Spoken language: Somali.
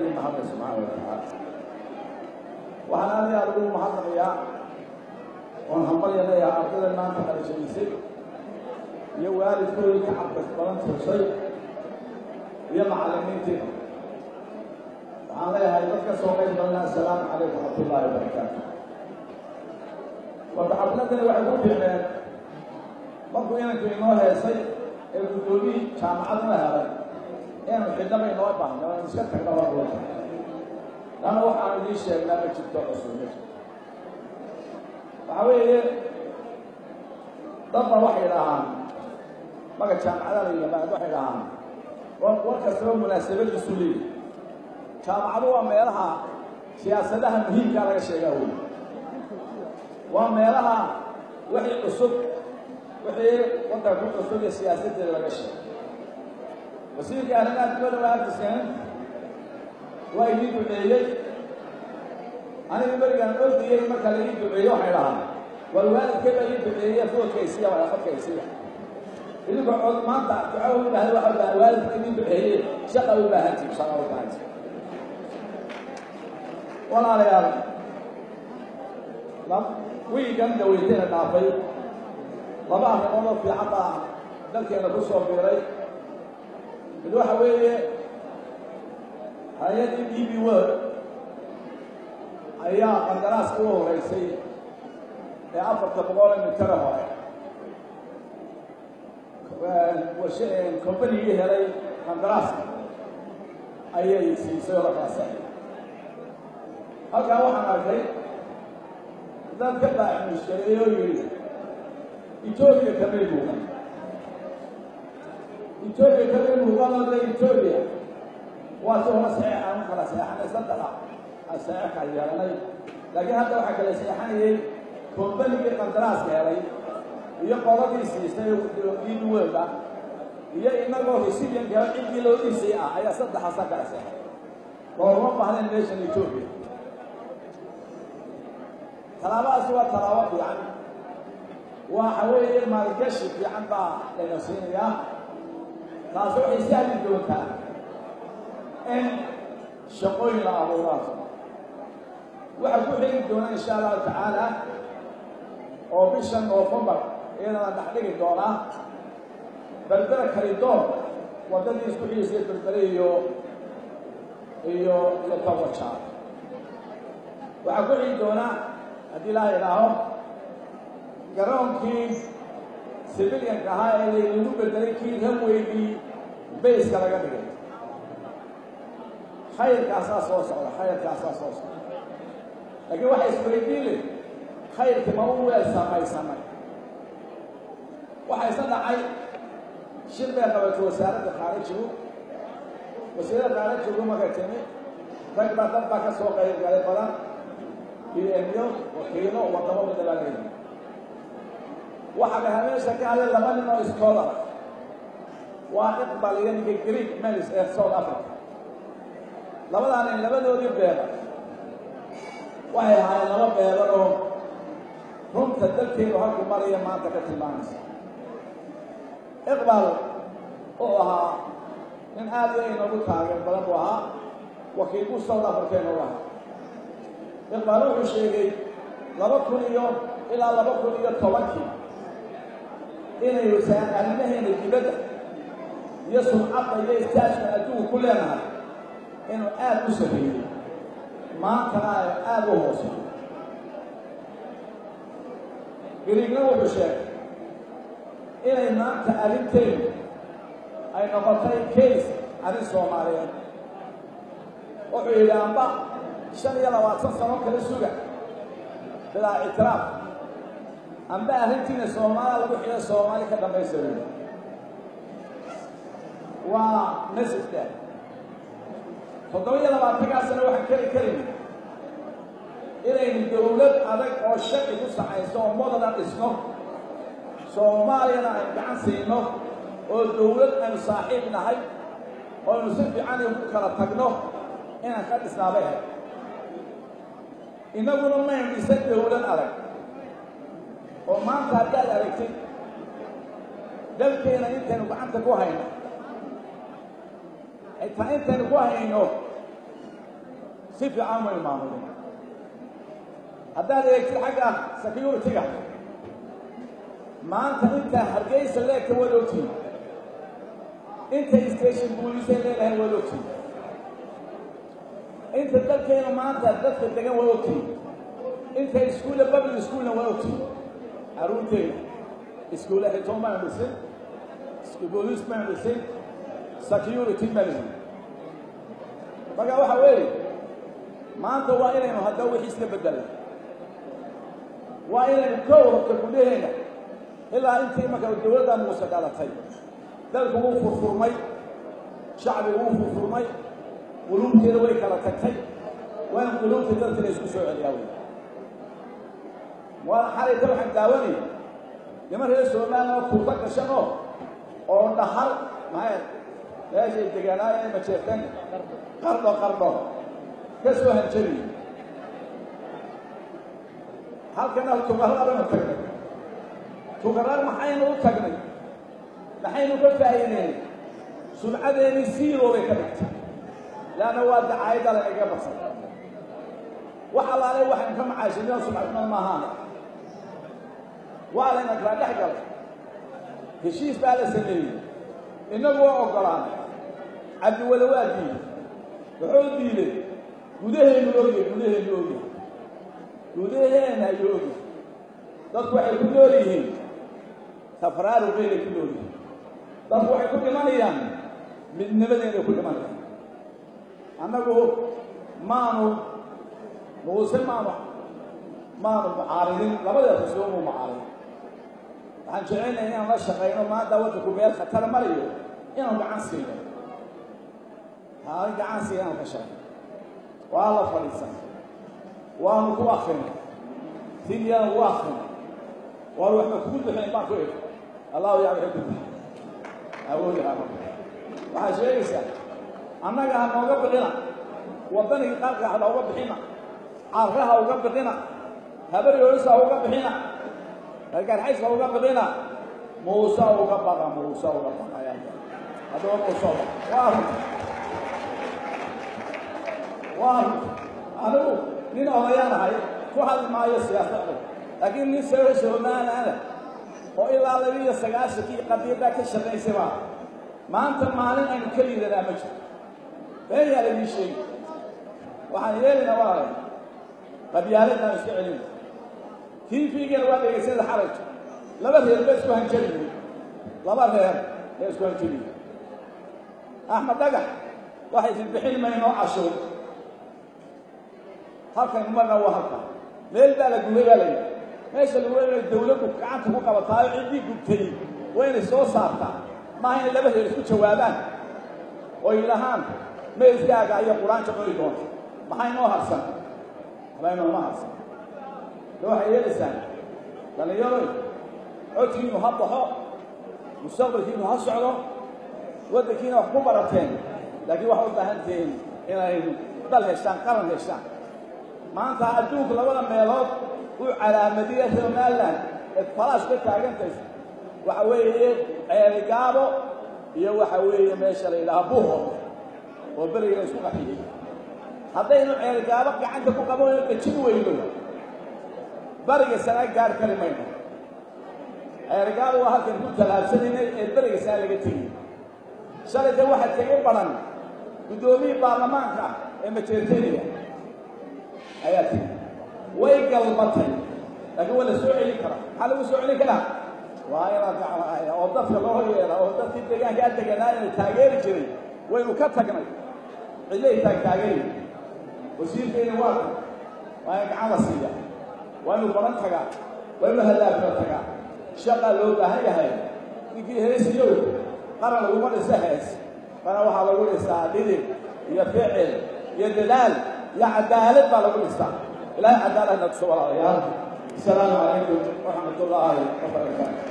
Mahadna subxaana wa tacaala. Waxaan aad iyo aad ugu mahadnaqayaa oon hambalya leeyahay ardayda maanta qalijabisay iyo waalidkoodii tacabka badan tusay iyo macallimiintiina. Waxaan leeyahay dad ka soo qayb galna, assalaamu calaykum waraxmatullaahi wabarakaatu. Warta xafladani waxay ku fiicneen markuu inanku inoo heesay ee guddoomiyii jaamacaduna helay inaanu xidhnaba inoo baahno aynu iska tagna warwata lana waxaanu idiin sheegnaa ma jirto, cusub ma jirto. Waxaa weeye, dad ba waxay dhahaan marka jaamacada la yimaado, waxay dhahaan war kastaba munaasabadiisu leeyahy. Jaamacadu waa meelaha siyaasadaha muhiimkaa laga sheegaa wey, waa meelaha wixii cusub, wixii waddanka ku cusub iyo siyaasaddeeda laga sheego. Wasiirka arrimaha dibadda waa arkiseen, waa idiin duceeyey. Aniga berigaan ordiyey marka la ii duceeyo waxay dhahaan, war waalidkay baa ii duceeye, foodkaysiya waa codkaysiya. Idinka cod maanta duco u baahan, waxa u baahan waalidka idiin duceeye, shaqa u baahantii, shaqa u baahantii. Walaalayaal, wiigan daweytayna dhaafay laba arrimood oo fiican baa dalkeena ku soo biiray. Mid waxa weeye, hay-addii DP World ayaa qandaraaska u horeysay ee 400 mitare hore kombanigii helay qandaraaska ayay siisay oo la kala saxay. Halkaa waxaan arkay dad ka baaxmushkareeyey oo yidhi Etoobiya kamay muuqan, Etoobiya kamay muuqanoo de Etoobiya waa si hore saxeex aan u kala seexanay, saddexa aan saxeex yeelanay, laakiin hadda waxaa kala seexanayay kombanigii qandaraaska helay iyo qoladii siistay DP World ah iyo inagoo recipient helay, ciddii loo dhisay ah ayaa saddexaasa kala seexay. Looguma baahnayn meeshan Etoobiya. Tallaabadaasi waa tallaabo fiican, waxa weeye maalgashi fiican baa layna siinayaa. Taasi waxay sahli doontaa in shaqooyin la abuuraan. Waxaa ku xigi doona insha allahu tacaala oo bisha Noofembar iyadana dhex dhigi doonaa Berbera Corridor, waddadii isku xigisay Berbere iyo Togwajaale. Waxaa ku xigi doonaa, haddii ilaaha idhaaho, garoonkii civilianka ahaa ee laynagu bedelay kii runwaygii baseka laga dhigay. Khayrkaasaa soo socda, khayrkaasaa soo socda. Laakiin waxa isweydiin leh, khayrkii ma u weel samaysanay? Waxaa isla dhacay shir bay qabatay wasaaradda khaarijigu. Wasiirada khaarijigu markay timi, rag baa dad baa ka soo qayb galay badan, PM-yo, wakiilo wadamo midda baa laga yimi. Waxaa la meesha ka hadlay laba nin oo scholar, waa Iqbal iyo ninka Greek Melis ee South Africa. Labadaa nin labadoodii paper waxay ahaayeen laba paper oo runta dalkeedu halku maraya maanta ka tilmaamaysa. Iqbal wuxuu ahaa nin aad iyo inoogu taageer badan buu ahaa, wakiilku South Africa inoogu ahaa. Iqbal wuxuu sheegay 2000 iyo ilaa 2010-kii inay arrimaheena dibadda iyo sumcadda iyo istaajka adduunka ku leenahay inuu aada u sarreeyey, maantana ay aada u hooseeyo. Gariigna wuxuu sheegay inay maanta arrinteenu ay noqotay case arrin Soomaaliyeed. Wuxuu yidhi, amba 25 sano kala suga bilaa ictiraaf, amba arrintiina Soomaaliya lagu xidho, Soomaali ka dambaysa wey. Waa message dheer. 27-kaa sano waxaan keri karayna inaynu dowlad adag oo sharci ku sacayso oo modana dhisno, Soomaaliyana aynu gacan siino oo dowlad aynu saaxiib nahay oo aynu si fiican ugu kala tagno inaan ka dhisnaabay ahayd. Innaguna maynu dhisan dowlad adag oo maanta haddaad aragtid dalkeena intaynu gacanta ku hayno, xitaa intaynu ku hayno Si fiican maynu maamulin. Haddaad eegtid xagga security-ga, maanta intaa Hargeysa leegta waad ogtihin, inta station booliisay leedahay waad ogtihin, inta dalkeena maanta dadka degan waa ogtihin, inta iskuulla public schoolna waa ogtihin. Carruurteena iskuulla xitoon maynu dhisin, booliis maynu dhisin, security maynu dhisin. Marka waxa weeye, maanta waa inaynu haddaba wixii iska beddelna, waa inaynu kow horta gudaheena. Ilaa intii marka dowladda Muuse dhalatay, dalku wuu furfurmay, shacbigu wuu furfurmay, quluubteeda way kala tagtay. Waa in quluubta dadka la isku soo celiyaa wey. Waa xalayta waxaan daawanayay niman reer Somaliland oo tuuta gashan oo dhahar, maxay meeshay deganaayeen, ma jeerteen, Qardho, Qardho ka soo hanjabiye. Halkana Tukaraq baynu tagnay. Tukaraq maxaynu u tagnay? Maxaynu ka faa'iideynay? Sumcadeeni zero bay ka dhigtay, leanna waa dacaayadda lanaga badsan. Wax allaale waxaynu ka macaashinay sumcadnimo maahaan. Waa layna kala dhex galay, heshiis baa la sameeyey, innagu waa oggolaanay. Cabdiwale waa diiday, wuxuu diiday gudaheenu ogyahay, gudaheenu ogyahay, gudaheena ayuu ogyahay. Dadku waxay ku nool yihiin tafraaruqeynay ku nool yihiin. Dadku waxay ku dhimanayaan midnimadeenay ku dhimanayaan. Annagu maanu Muuse maanu mucaaridin, labada xisbi mu mucaaridin. Waxaan jecelnahay inaan la shaqayno. Maanta waddanku meel khatar marayo, inaan gacan siino, haa, gacan siino, inaan ka shaqayno. Waa la fadhiisan, waanu ku akrinay, tinyaan ugu akrinay. Waar waxba kugu duxayn baan ku iri. Allahu yaa waxay ku duxay awoodi haba. Waxaa sheegaysaa annaga ha nooga bixina, waddanigii qalka ha nooga bixina, carra ha uga bixina, habaryoolisa ha uga bixina, gargarxays ha uga bixina, Muuse uga baqa, Muuse uga baqaya. Haddaba Muuse uga waa runta, waa runta. Anigu nin odayaan ahay, ku hadli maayo siyaasad adag, laakiin nin soo Somaliland oo ilaa 92-kii qadiyaddaa ka shaqaysay baa. Maanta maalin aynu ka liidanaa ma jirto, been yaa laydii sheegi. Waxaan yeelaynaa, walaalay, qabyaaladaan iska celina. TV-gana waa dhegaysanada xarajto, laba reer ba isku hanjabiyey, laba reer ba isku hanjabiyey. Axmed Dhagax waxay ti bixin mayno cashuur. Halkan marna waa halkan meel baa la gubay baa la yidhi. Meesha lagu inay dawladdu gacanta ku qabataayo, ciddii gubtay waa inay soo saartaa. Maaha inay laba reer isku jawaabaan oo yidhahaan meydkaaga iyo quraanka cuni doonta. Maxaa inoo harsan? Waxba inooma harsan. De waxay yeelaysaan, dhallinyaroy, codkiinu ha baxo, mustaqbalkiinu ha socdo, waddankiina wax ku barateen, laakiin waxaa u baahan tihiin inaynu dal heshaan, qaran heshaan. Maanta adduunku labada meelood uu calaamadiya Somaliland ee falaash ka taagantays waxa weeye Ceerigaabo iyo waxa weeye meesha la yidhaha Buuho oo beriga la isku qaxiyey. Haddaynu Ceerigaabo gacanta ku qabanayno, dejin weyno, bariga sana gaar kari mayno. Ceerigaabo waa halkan ku tallaabsanaynay ee beriga sana laga tegey. Shalayta waxaa tegay baran guddoomiyii baarlamaanka ah ee Majeerteniya ayaa tegey. Way galbatay, laakiin waa la soo celin karaa. Maxaa lagu soo celin karaa? Waa inaad gacmahaya oo dadka loo yeela oo dadkii deegaanka a deganaa inay taageeri jiray waynu ka tagnay, cidlay taagtaagay. Wasiirkayna waa kan, waa in gacan la siiya, waa inuu baran tagaa, waa inuu hallaafla tagaa. Shaqaa loo baahan yahay. Ninkii heesiyow, qaran laguma dhiso hees. Qaran waxaa lagu dhisaa dhidib iyo ficil iyo dadaal iyo cadaalad baa lagu dhisaa. Ilaahay cadaalad na tuso, walaalayaal. Asalaamu calaykum waraxmat ullaahi wabarakaatu.